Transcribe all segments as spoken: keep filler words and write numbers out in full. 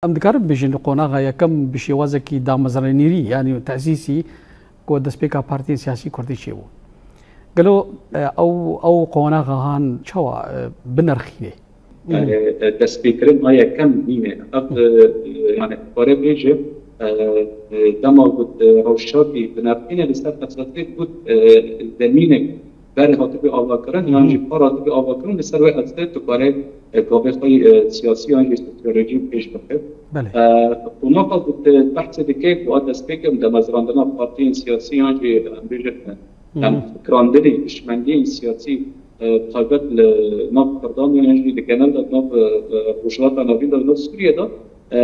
Em dikarin bibêjin li qonaxa yekem bi şêwazekî damezrênîrî, yanî tesîsî ku destpêka partiyên siyasî kurdî çêbû. Gelo, e, ew, ew qonaxa han çawa, e, binirxînê? Yani, e, destpêkirin a yekem nîne. Ev, e, e, yani, pare bêje, e, e, dema got, e, rewşatî binirxîne li ser esasê got, e, zemînek berê hatibû avakirin, yan jî par hatibû avakirin, li ser wê esasê tu kare, e, gavê xwe, e, siyasî yan jî sosyolojî pêş bixe. Belê. E, qonaxa got, e, behsê dike ku a destpêkê demezrandina partiyên siyasî yan jî, em bêjin, e, em fikirandinê hişmendiyên siyasî, e, taybet li nav Kurdan de yan jî li genel de nav, e, e, Rojhilata Navîn de, nav Sûriyê de, e,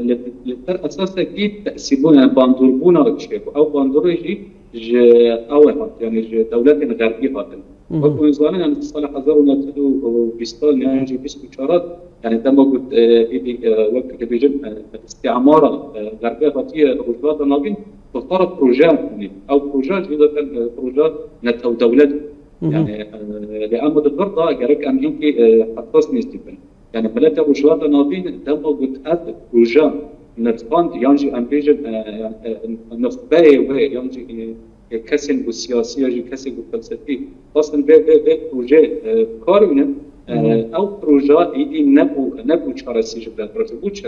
li, li ser esasekî tesîrbûn, yani bandûrbûna çêbû. Ew bandorê jî ji ew hat, yani ji dewletên xerbî hatin. Wek hûn zanin, yani sala hezar û neh sed û bîstan yan jî bîst û çaran, yani dema got, e, êdî, e, wek dibêjin, e, îstîmara, e, xerbê hatiye Rojhilata Navîn, bi xwe re proje bûne. Ew proje jî zaten, e, proje netewdewlet bû. Yani, e, lê em di vir de gerek em hinkî, e, hesas nêzî bin. Yani miletê Rojhilata Navîn dema got ev proje nirxand yan jî em bêjin, e, e, nuxbeyê wê yan jî, e, e, kesên ku siyasî ya jî kesên ku felsefî xwestin vê, vê, vê proje, e, kar bînin, e, ew proje êdî nebû, nebû çaresî ji ber re, ji bo çi?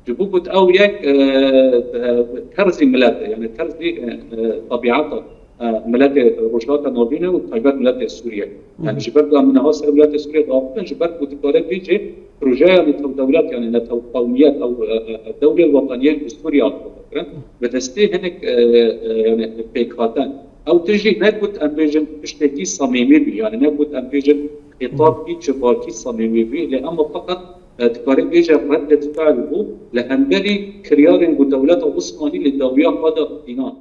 Ji bo got ew yek, e, e, terzî milet e, yani terzî, e, e, tabiata, e, miletê Rojhilata Navîn e û taybet miletê Sûriye. Yani ji ber ku em niha ser miletê Sûriye diaxivin, ji ber ku dikare bêje projeya netewdewlet, yani netewqewmiyet, ew, e, e, e, dewlê wetaniyê ji Sûriye axivin, bi destê hinek, e, e, yani pêkhatin. Ew tijî ne got em bêjin tiştekî samîmî bî, yani ne got em bêjin xîtabkî civakî samîmî bî, lê ema feqet, e, dikare bêje redded fi'l bû li hemberî kiryarên ku dewleta Osmanî li dawiya xwe de îna.